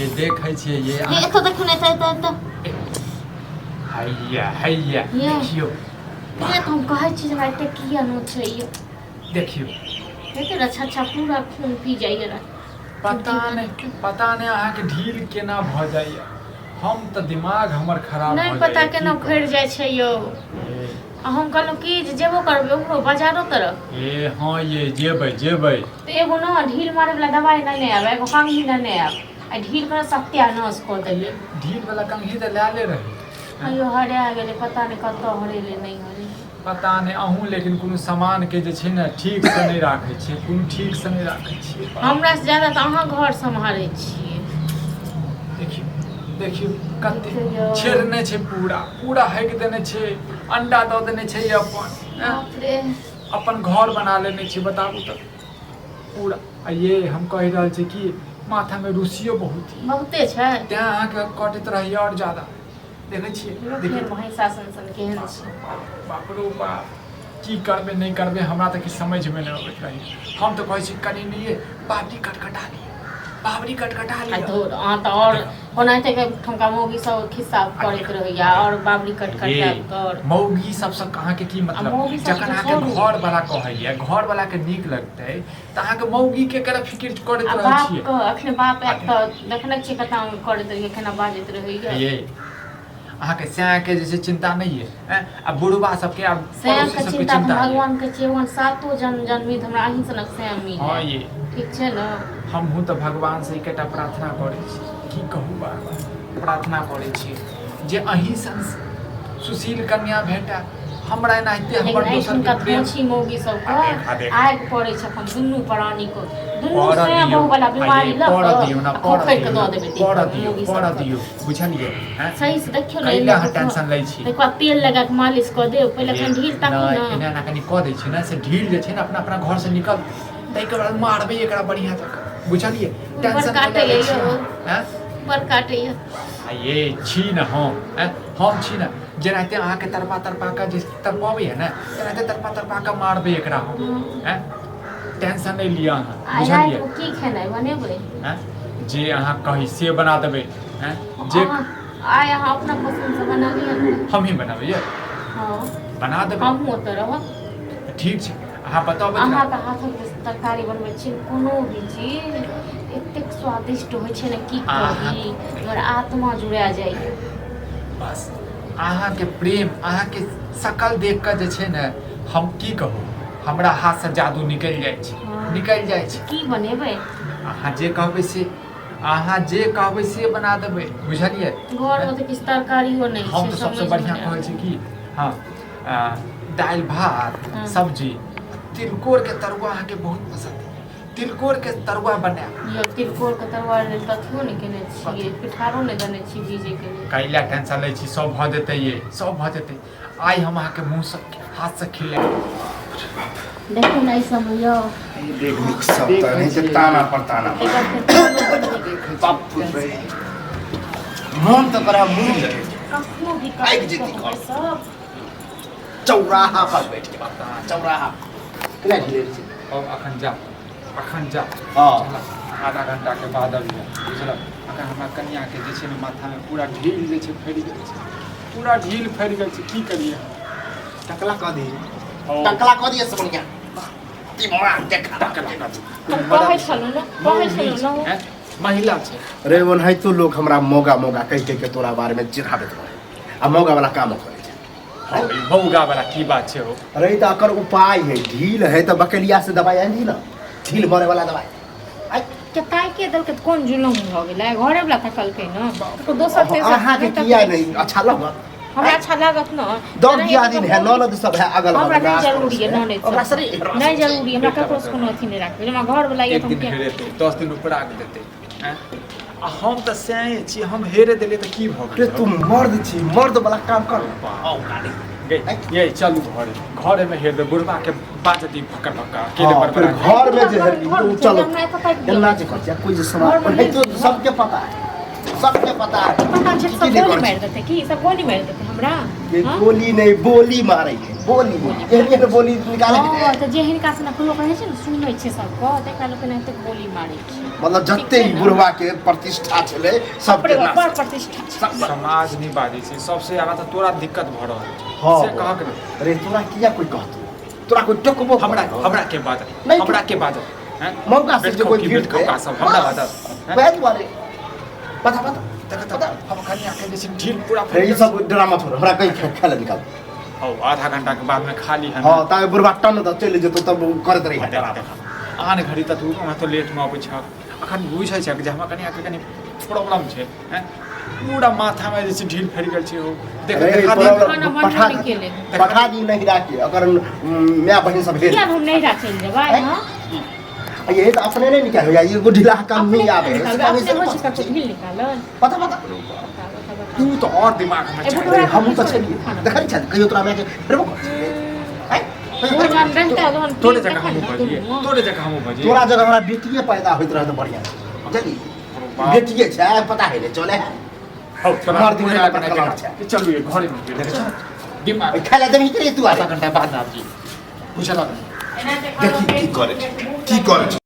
ये देखै छियै ये हे एतऽ देखियौ ने, एतऽ एतऽ एतऽ। हैया हैया। ये। देखियौ। से तऽ हम कहै छी जे हमरा एते किया नोचैए। देखियौ। देखियौ ने, अच्छा अच्छा, पूरा खून पी जाइए ने। पता नहि, पता नहि अहाँके ढील केना भऽ जाइए। हम तऽ दिमाग हमर खराब नहि भऽ पता जाइए, की केना कहू। उखड़ि जाइ छै यौ। ए, आ हम कहलहुँ कि जे जेबो करबै उम्हरो बाजारो तरफ। ए हँ, ये जेबै जेबै। तऽ एगो ने ढील मारैवला दबाइ नेने आयब, एगो कंघी नेने आयब। आ ढील के सत्यानाश कऽ देबै। ढील वाला कंघी तऽ लए ले रही। अयो, हरा गेलै, पता नहि कतऽ हरेलै, नहि हरेलै। पता नहि अहूँ, लेकिन कोनो सामानके जे छै ने ठीकसँ नहि राखै छियै, कोनो ठीकसँ नहि राखै छियै। हमरा से ज्यादा तऽ अहाँ घर सम्हारै छियै। देखियौ देखियौ, कते देखियौ। छेड़ने छै, पूरा पूरा हकि देने छै, अंडा दऽ देने छै अपन, ऐं? बाप रे। अपन घर बना लेने छै, बताबू तऽ पूरा। आ ये हम कहि रहल छी कि माथामे रुसियो बहुत यऽ। बहुते छै। तेँ अहाँके कटैत रहैए आओर ज्यादा। देखै छियै, देखियौ, भैंसा सन सन केहन छै। बाप रो बाप, की करबै नहि करबै, हमरा तऽ किछु समझमे नहि अबैत रहै। हम तऽ कहै छी कनि नहि बाबरी कटकटा लिअ, बाबरी कटकटा आ लिअ। धुर, अहाँ तऽ आओर ओनाहिते के ठमका मौगी सब खिस्सा करैत रहैया आओर बाबरी कट कट ये, कर। मौगी सबसँ अहाँके की मतलब? मौगी सबके जखन अहाँके छोड़ू। घर वाला कहैया, घर वाला के नीक लगतै तऽ अहाँके मौगी के केना फिकिर करैत आ रहै बाप छियै? के अखने बाप आयत तऽ देखने छियै कतना करैत रहैया, केना बाजैत रहैया। ये, अहाँके सैयाके जे छै चिन्ता नहि ये, ऐं? आ बुढ़बा सबके आ सैया पड़ोसी के सबके चिन्ता तऽ चिन्ता ये। भगवान के छियै, भगवान सातो जन्म जन्मी तऽ हमरा अहीं सनक सैया मिले। हँ ये। ठीक छै ने? हमहूँ तऽ भगवानसँ एकेटा प्रार्थना करै छी, की कहू, बार बार प्रार्थना करै छी जे अहीं सन सुशील कन्या भेटय हमरा। एनाहिते लेकिन हमर दोसर एहिठुनका के प्रेम थोछी मौगी सबके आ देख, आ देख। आगि पड़ै छै अपन दुनू प्राणी को, दुनू पढ़ऽ सैया दियौ बहु वाला आ ये बीमारी लऽ पढ़ऽ कऽ दियौ ने, आ पढ़ऽ खोखरि दियौ कऽ दऽ ने, देबै देह पढ़ऽ पर दियौ, मौगी पढ़ऽ सबके। दियौ, बुझलियै? हैं? सही से देखियौ ने। कैला एहिमे अहाँ टेंशन लै छी? तकर बाद तेल लगा कऽ मालिश कऽ देब पहिले। ये, कनि ढील ताकू नहि ने। एना एना कनि कऽ दै छै ने, से ढील जे छै ने अपना अपना घरसँ निकल, ताहिके बाद मारबै एकरा बढ़िआँ जकाँ, बुझलियै? टेंशन काटैए लै छी यौ। हैं? बड़ काटैया। आ ये छी ने हम, ऐं? हम छी ने, जेनाहिते अहाँके तड़पा तड़पा कऽ जे तड़पाबैए ने, तेनाहिते तड़पा तड़पा कऽ मारबै एकरा हम, ऐं? टेंशन नहि लिअ अहाँ। आइ बुझलियै? रातिमे की खेनाइ बनेबै? ऐं? जे अहाँ कही से बना देबै, ऐं? जे आइ अहाँ अपना पसन्दसँ बना लिअ ने। हमही बनाबैए? हँ। बना देबै। हमहूँ ओतऽ रहब। ठीक छै, अहाँ बताबैत रहब। अहाँके हाथक जे तरकारी बनबै छी, कोनो भी चीज एतेक स्वादिष्ट होइ छै ने, की कही, हमर आत्मा जुड़ा जाइए। बस अहाँके प्रेम, अहाँके शकल देख कऽ जे छै ने, हम की कहू, हमरा हाथसँ जादू निकलि जाइ छै। हँ। निकलि जाइ छै। की बनेबै? अहाँ जे कहबै से, अहाँ जे कहबै से बना देबै, बुझलियै? घरमे तऽ किछु तरकारियो नहि हम छै। तऽ सबसँ समझमे बढ़िआँ नहि कहै आबै। छै कि हँ, दालि भात, हँ। सब्जी, तिलकोरके तरुआ अहाँके बहुत पसन्द अइ, तिलकोरके तरुआ बनायब। यौ, तिलकोरके तरुआ लेल तऽ अथियो नहि केने छियै, पिठारो नहि देने छी भीजैके लेल। कैला टेंशन लै छी? सब भऽ जेतै ये, सब भऽ जेतै। आइ हम अहाँके मुँहसँ हाथसँ खिलायब। देखू ने एहि सबमे यौ। देख सब तऽ नहीं छै, ताना पर ताना। एकर फेर कोनो बड बाप रे, मोन तऽ करा मुँह लगे। कखनो भी आगि जेती कखनो घर। सब चौराहा पर बैठ के बात, चौराहा केना ढीले छै। अब अखन जा, अखन जा। हँ। बुझलक? आधा घंटा के बाद अबिहे, बुझलक? अखन हमरा कनियाके जे छै ने माथामे पूरा ढील जे छै फड़ि गेल छै, पूरा ढील फड़ि गेल छै, की करियै हम? टकला कऽ दिहे। हँ। टकला कऽ दिहे से बढ़िया दिमाग देखा। टकला कऽ दू। हम कहै छलहुँ ने, कहै छलहुँ ने। हैं? महिला छै। रे, ओनाहितो लोग हमरा मौगा मौगा कहि कहि के तोरा बारे में चिढ़ाबैत रहे आ मौगा वाला काम करै छै। हँ, ई मौगा वाला की बात छै हो? अरे, तऽ एकर उपाय है, ढील है तऽ बकलिया से दवाइ आनि ने, ढील मरे वाला दवाइ आइ। के ताके देलकै तऽ कोन जुलुम भऽ गेलै? घरे वला तकलकै ने, ककरो दोसर तेसर अहाँके नहि तकलै। किया नहि अच्छा लगत? हमरा अच्छा लागत ने। दस जेनाहि दिया दिन है, ननद सब है अगल हमरा बगल। नहि जरूरी है ननद ओकरा सब। शरीर नहि जरूरी है, हमरा ककरो से कोनो अथी नहि राखबै। हमरा घर वला ये एक तऽ हम दिन किया हेरेतै, 10 दिन उपराग देतै, आँय? आ हम तऽ सएह छी, हम हेरे देलियै तऽ की भऽ रे गेल? तू मर्द छी, मर्द वाला काम कर। आओ गाड़ी। गे, ये चलू घरे, घरे में हेर दे, बुढ़बा के बाजती भक्कर भक्कर अकेले। हाँ, फिर बड़बड़ा घर में जे है घर तो में चलो हमरा एतऽ ताकि दियौ। एना जे कर कोई जे घर समाज में नहीं तो नहि- सबके पता है। सबके पता है। पता छै की सब नहि गोली करै मारि देतै की? सब गोली मारि देतै हमरा? ये हँ? गोली नहीं, बोली मारे है, बोली। एहन एहन बोली निकाले हँ, है। तऽ जे हिनका से लोक रहै छै ने, सुनै छै सबके, तकरा लोक एनाहिते गोली मारै छै। मतलब जते ठीक छै ने? बुढ़वा के प्रतिष्ठा छलै सबके बड़ नाश। बड़ प्रतिष्ठा छै। समाज नहि बाजै छै, सबसे ज्यादा तऽ तोरा दिक्कत भऽ रहल छै। हँ। से कहक ने। अरे तोरा किया कोई कहतो? तोरा कोई टोकबो हमरा करतौ? हमरा के बाजत? नहीं। हमरा के बाजत हैं? मौका से जे कोई बेटखौकी भीड़ बेटखौका सब हमरा बाजत हैं? वएह दुआरे पता पता देखऽ पता। तऽ हम कनिया के जे छै ढील पूरा रे, ई सब ड्रामा छोड़, हमरा कहीं खाय लए निकाल। हौ, आधा घंटा के बाद में खाली है। हाँ, ताबे बुढ़वा टन दऽ चलि जेतौ, तब करैत रही देख देख, आन घड़ी तऽ तू ओना तऽ लेट में अबै छह, अखन बुझै छह जे हमरा कनिया के कनि प्रॉब्लम छै हैं? पूरा माथा में जे छै ढील फैल गेल छै। हो देख, अरे, देखा दे। प्रॉब्लम खाना बनबो पठा नहि केलै। पठा दी नहिरा के, अगर माय बहिन सब भेल। किया हम नैहरा चलि जेबै? हैं? हँ? ये तऽ अपने नहि निकाल होइया, एगो ढीला काम अपने नहि आबै निकालबै, है। अपने होइ छै ककरो ढील निकालल? पता पता। बता बता बता। तू तऽ और दिमाग में ए, चढ़। बुढ़वा हमहूँ तऽ छलियै, देखै नहि छलियै कहियो तोरा मायके हेरबो करै छलियै? आँय? ओ जहन रहितै तहन तोरे पीब जकाँ तखन हमहूँ ने बजियै। दुनू। तोरे जकाँ हमहूँ बजियै। तोरा जगह हमरा बेटिए पैदा होइत रहत बढ़िआँ, बुझलियै? बेटिए छै, पता है नहि चले है। हौ, तोरा मर्द मोने के लागल कलम नहि छै। चलू, ये घरे में देखै छौ? दिमाग खाय लए देबही कि तू आधा घंटा बाद आबि बुझलक? देखी की करै छै, की करै छै।